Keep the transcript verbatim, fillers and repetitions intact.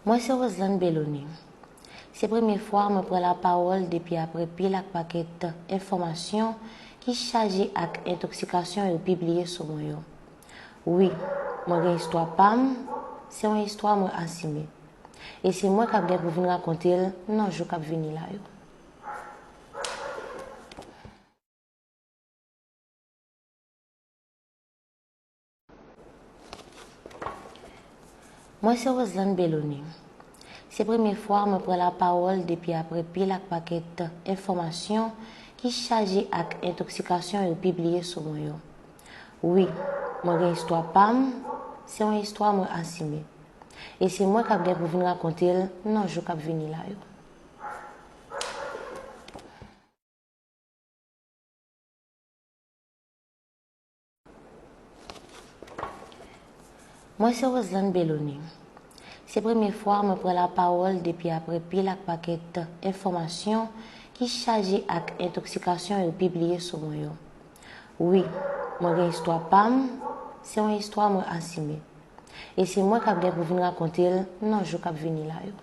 Mwen se Roseland Belonie. Se premye fwa mwen pran lapawòl depi apre pil ak pakèt enfòmasyon ki chaje ak entoksikasyon yo pibliye sou mwen yo. Wi, mwen gen istwa pa m, se yon istwa mwen asime. E se mwen k ap gen pou vin rakonte l nan jou k ap vini la yo. Mwen se Roseland Belonie. Se premye fwa mwen pran lapawòl depi apre pil ak pakèt enfòmasyon ki chaje ak entoksikasyon yo pibliye sou mwen yo. Wi, mwen gen istwa pa m, se yon istwa mwen asime. E se mwen k ap gen pou vin rakonte l nan jou k ap vini la yo. Mwen se Roseland Belonie. Se premye fwa mwen pran lapawòl depi apre pil ak pakèt enfòmasyon ki chaje ak entoksikasyon yo pibliye sou mwen yo. Wi, mwen gen istwa pa m, se yon istwa mwen asime. E se mwen k ap gen pou vin rakonte l nan jou k ap vini la yo.